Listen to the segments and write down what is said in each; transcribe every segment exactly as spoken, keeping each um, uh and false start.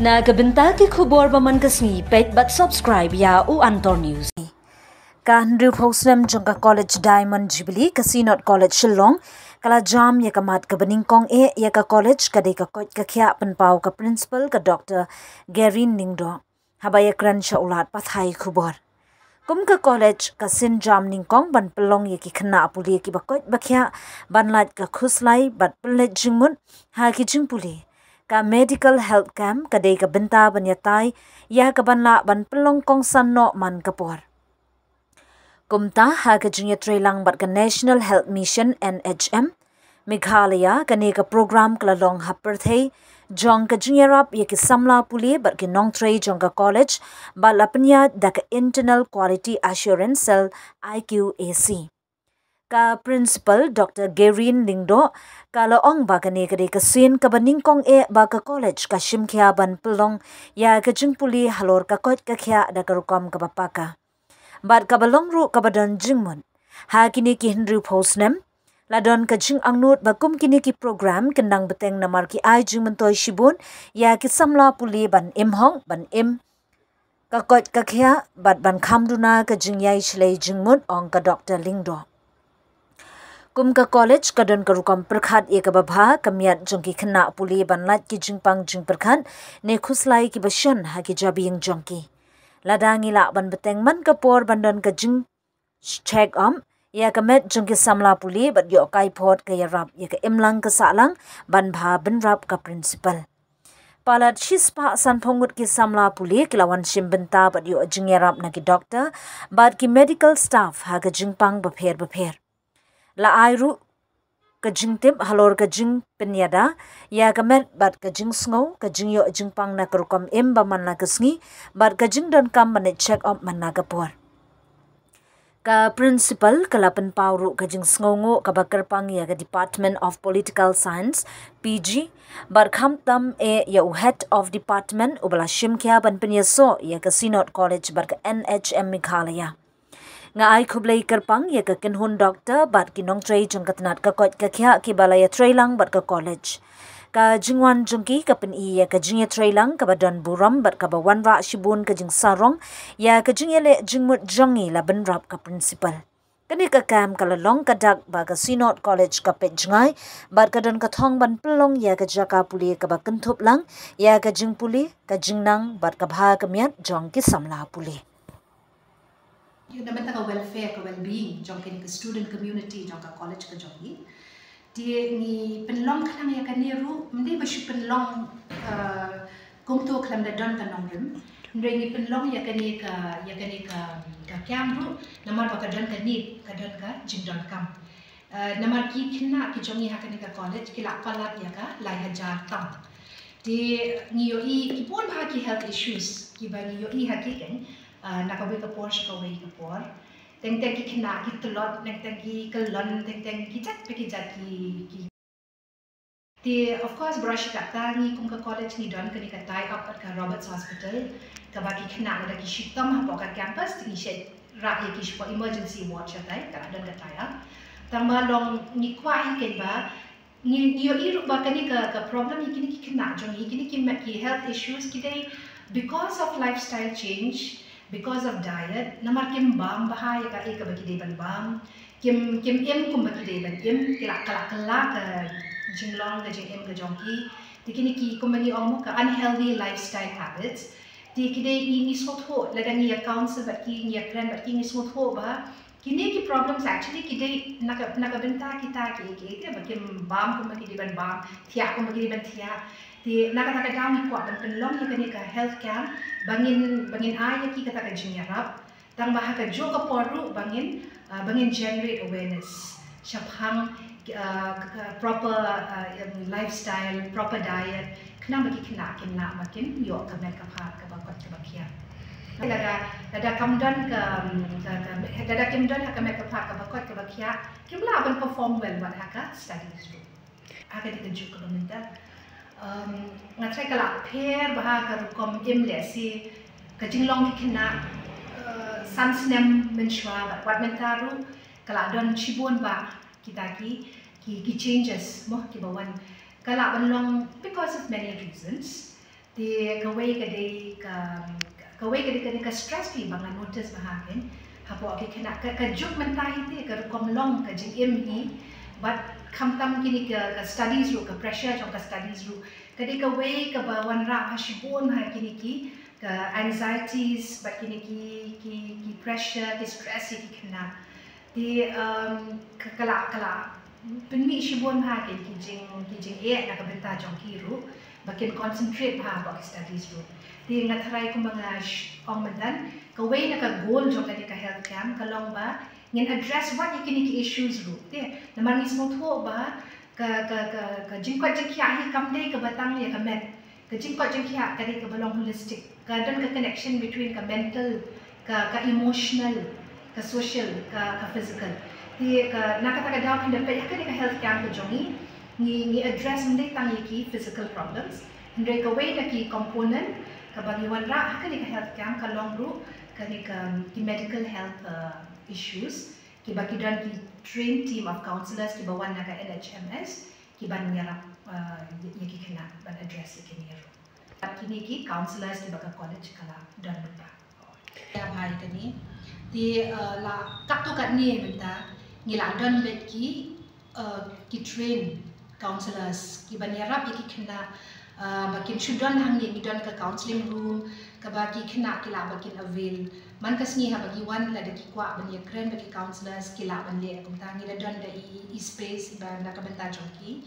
Na ka bynta ki khubor ba man ka sngi, peit bad subscribe ïa u Antor News. Ka hynriewphew snem jong ka College Diamond Jubilee, ka Synod College Shillong, ka la jam ïa ka mat kaba nyngkong eh ïa ka college, ka dei ka koit ka khiah pynpaw ka principal, ka Doctor Gerin Lyngdoh, haba ïakren sha u lad pathai khubor. Kum ka college, ka sien jam nyngkong ban pynlong ïa ki khynnah pule kiba koit ba khiah ban lait ka khuslai bad pynleit jingmut ha ki jingpule. Ka medical health camp ka dei ka bynta ban ïatai ïa ka ban lah ban pynlong kongsan noh man ka por. Kumta, ha ka jingïatreilang bad ka National Health Mission, N H M, Meghalaya, kane ka program ka la long ha pyrthei jong ka jingïarap ïa ki samla pule bad ki nongtrei jong ka college, bad la pynïaid da ka Internal Quality Assurance Cell, I Q A C. Ka principal, Doctor Gerin Lyngdoh, ka la ong ba kane ka dei ka sien kaba nyngkong eh ba ka college ka shimkhia ban pynlong ïa ka jingpule halor ka koit ka khiah da ka rukom kaba paka bad kaba long ruh kaba don jingmut. Ha kine ki hynriewphew snem, la don ka jingangnud ba kum kine ki program kin nang bteng, namar ki ai jingmyntoi shibun ïa ki samla pule ban im hok, ban im ka koit ka khiah bad ban kham duna ka jingïaishlei jingmut, ong ka Doctor Lyngdoh. Kum ka college, ka don ka rukom pyrkhat ïa kaba bha, ka miat jong ki khynnah pule ban lait ki jingpang jingpyrkhat ne khuslai kiba shon ha ki jabieng jong ki. Lada ngi lah ban bteng man ka por ban don ka jing check up ïa ka met jong ki samla pule bad ïoh kai phot ka ïarap ïa ka imlang ka sahlang ban bha bynrap ka principal. Palat shispah sanphew ngut ki samla pule ki la wan shim bynta bad ïoh jingïarap na ki doctor bad ki medical staff ha ka jingpang bapher bapher. La ai ruh ka jingtip halor ka jingpynïada ïa ka met bad ka jingsngew, ka jingïoh jingpang na ka rukom im ba man la ka sngi bad ka jingdonkam ban check up man la ka por. Ka principal ka la pynpaw ruh ka jingsngewnguh kaba kyrpang ïa ka Department of Political Science, P G, bad khamtam eh ïa u Head of Department uba la shimkhia ban pynïasoh ïa ka Synod College bad ka N H M Meghalaya. Nga ai khublei kyrpang ïa ka kynhun doctor bad ki nongtrei jong ka tnat ka koit ka khiah kiba la ïatreilang bad ka college. Ka jingwan jong ki ka pyni ïa ka jingïatreilang kaba don burom bad kaba wanrah shibun ka jingsarong ïa ka jingïaleh jingmut jong ngi la bynrap ka principal. Kane ka camp ka la long ka dak ba ka Synod College ka peit jngai bad ka don ka thong ban pynlong ïa ka jaka pule kaba kynthup lang ïa ka jingpule, ka jingnang bad ka bha ka miat jong ki samla pule. Ïa na bynta ka welfare, ka well-being jong kane ka student community jong ka college ka jong ngi. Te ngi pynlong khnang ïa kane ruh, ym dei ba shu pynlong, eh, kumto khlem da don ka nongrim. Hynrei ngi pynlong ïa kane ka, ïa kane ka, ka camp ruh namar ba ka don ka need, ka don ka jingdonkam. Eh, namar ki khynnah ki jong ngi ha kane ka college ki la palat ïa ka lai hajar tam. Te ngi ïohi ki bun bha ki health issues kiba ngi ïohi ha ki keiñ, eh, na kawei ka por sha kawei ka por. Teng teng ki khynnah ki tlot, teng teng ki kyllon, teng teng ki jait pa ki jait ki, ki Te, of course, baroh shi katta ngi kum ka college ngi don kane ka tie up bad ka Roberts Hospital, kaba ki khynnah lada ki shitom hapoh ka campus te ngi shait rah ïa ki shapoh emergency ward shatai, ka la don ka tie up. Tang ba long ngi kwah hi keiñ ba ngi, ngi ïohi ruh ba kane ka, ka problem ïa kine ki khynnah jong ngi, kine ki met ki health issues ki dei because of lifestyle change, because of diet, namar kim bam bha ïa kaei kaba ki dei ban bam, kim, kim im kumba ki dei ban im, ki la, ka la, ka la ka jinglong, ka jingim ka jong ki. Te kine ki, kumba ngi ong mo, ka unhealthy lifestyle habits. Te ki dei ngi, ngi sngewthuh, lada ngi ïa counsel bad ki, ngi ïa kren bad ki, ngi sngewthuh ba kine ki problems actually ki dei na ka, na ka bynta kita ki, ki, ki ba kim bam kumba ki dei ban bam, thiah kumba ki dei ban thiah. Te na kata ka daw ngi kwah ban pynlong ïa kane ka health camp ba ngin, ba ngin ai ïa ki kata ka jingïarap. Tang ba ha kajuh ka por ruh ba ngin, ah, ba ngin generate awareness shaphang, ah, ka, ka proper, ah, um, lifestyle, proper diet, khnang ba ki khynnah kin lah ba kin ïoh ka met ka phad kaba koit kaba khiah. Lada, lada kam don ka, um, ka, ka, lada kim don ha ka met ka phad kaba koit kaba khiah, kim lah ban perform well wat ha ka studies ruh. Ha kane ka juk kaba mynta, um, nga tharai ka la pher bha ka rukom im lehse ka jinglong ki khynnah, uh, san snem mynshuwa bad wat mynta ruh ka la don shibun bha kita ki, ki, ki changes mo kiba wan. Ka la ban long because of many reasons. Te kawei ka dei ka, kawei ka dei ka, ka stress phi ba nga notice bha ha kin. Hapoh ki khynnah ka, ka juk mynta hi te ka rukom long ka jingim hi. Bad khamtam kine ka, ka studies ruh, ka pressure jong ka studies ruh. Ka dei kawei kaba wanrah bha shibun ha kine ki, ka anxieties, bad kine ki, ki, ki pressure, ki stress ïa ki khynnah. Te, um, ka, ka la, ka la pynmih shibun bha ki, ki jing, ki jingeh na ka bynta jong ki ruh, ba kin concentrate bha hapoh ki studies ruh. Te nga tharai kumba nga sh-, ong mynta, kawei na ka goal jong kane ka health camp, ka long ba, ngin address wat ïa kine ki issues ruh. Te, namar ngi sngewthuh ba, ka, ka, ka, ka jingkoit jingkhiah hi kam dei kaba tang ïa ka met. Ka jingkoit jingkhiah ka dei kaba long holistic. Ka don ka connection between ka mental, ka, ka emotional, ka social, ka, ka physical. Te ka, na kata ka daw phin da peit ha kane ka health camp ka jong ngi, ngi, ngi address ym dei tang ïa ki physical problems. Hynrei kawei na ki component kaba ngi wanrah ha kane ka health camp ka long ruh kane ka, ki medical health, uh, issues. Kiba ki don ki trained team of counsellors kiba wan na ka N H M S, kiban ïarap, uh, ïa ki khynnah ban address ïa kine ruh. Bad kine ki counsellors kiba ka college ka la don lypa. Ïa bha ïa kane. Te, uh, la katto katne mynta ngi la don bad ki, uh, ki trained counsellors kiban ïarap ïa ki khynnah, uh, ba kin shu don hangne, ngi don ka counselling room kaba ki khynnah ki lah ba kin avail. Man ka sngi haba ki wan lada ki kwah ban ïakren bad ki counsellors ki lah ban leh. Kumta ngi la don da i, i, i space iba na ka bynta jong ki.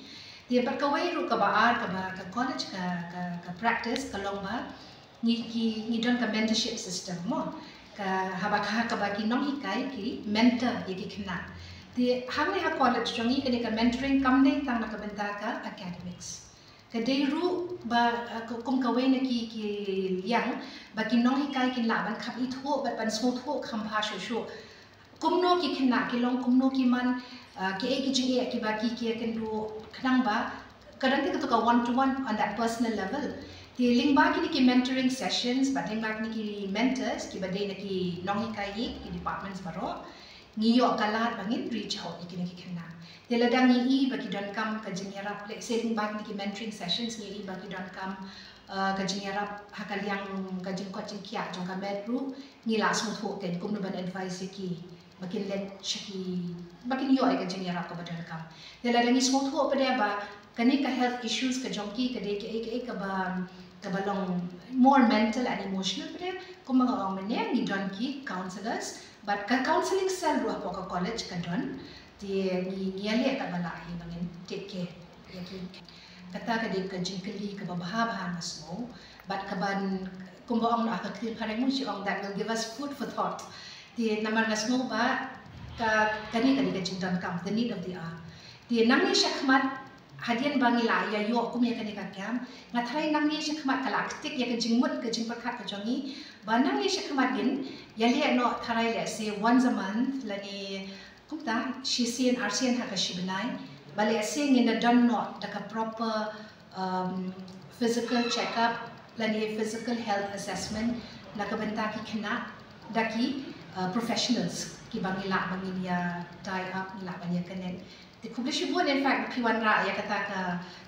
Te bad kawei ruh kaba ar kaba ka college ka, ka, ka practice ka long ba ngi ki, ngi don ka mentorship system mo. Ka haba ka, kaba ki nonghikai ki mentor ïa ki khynnah. Te hangne ha college jong ngi kane ka mentoring kam dei tang na ka bynta ka academics. Ka dei ruh ba, uh, ka, kum kawei na ki, ki liang ba ki nonghikai kin lah ban kham ithuh bad ban sngewthuh kham bha shuh shuh. Kumno ki khynnah ki long, kumno ki man, uh, kiei ki jingeh kiba ki, ki ïakynduh khnang ba ka don te kato ka one to one on that personal level. Te lyngba kine ki mentoring sessions bad lyngba kine ki mentors kiba dei na ki nonghikai ïa ki departments baroh, ngi ïoh ka lad ba ngin reach out ïa kine ki khynnah. Te lada ngi i ba ki donkam ka jingïarap, let's say lyngba kine ki mentoring sessions ngi i ba ki donkam, uh, ka jingïarap ha ka liang ka jingkoit jingkhiah jong ka met ruh, ngi lah sngewthuh kein kumno ban advice ïa ki ba kin leit sha ki, ba kin ïoh ïa ka jingïarap kaba donkam. Te lada ngi sngewthuh pat de ba kane ka health issues ka jong ki ka dei kaei kaei kaba, kaba long more mental and emotional pat de, kumba nga ong mynne ngi don ki counsellors, bad ka counselling cell ruh hapoh ka college ka don. Te ngi, ngi ïaleh katba lah hi ba ngin take care ïa ki. Kata ka dei ka jingkylli kaba bha bha nga sngew. Bad kaban, kumba ong noh ka ktien phareng mo shi ong, that will give us food for thought. Te namar nga sngew ba ka, kane ka dei ka jingdonkam, the need of the hour. Te nangne shakhmat hadien ba ngi la ïa ïoh kum ïa kane ka camp, nga tharai nangne shakhmat ka la ktik ïa ka jingmut ka jingpyrkhat ka jong ngi ba nangne shakhmat ngin ïaleh noh tharai, let's say, once a month lane kumta shisien arsien ha ka shibnai, ba lehse ngin da don noh da ka proper, um, physical check-up lane physical health assessment na ka bynta ki khynnah da ki, uh, professionals kiba ngi lah ba ngin ïa tie up, ngi lah ban ïa connect. Te khublei shibun, in fact, phi wanrah ïa kata ka,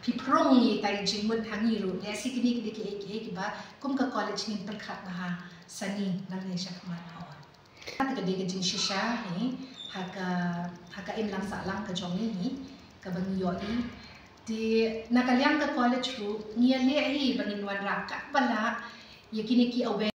phi pynrung ïa ka jingmut ha ngi ruh. Lehse kine ki dei kiei kiei kiba kum ka college ngin pyrkhat bha sani nangne shakhmat. Kata ka dei ka jingshisha hi ha ka, ha ka imlang sahlang ka jong ngi hi kaba ngi ïohi. Te na ka liang ka college ruh ngi ïaleh hi ba ngin wanrah katba lah ïa kine ki awareness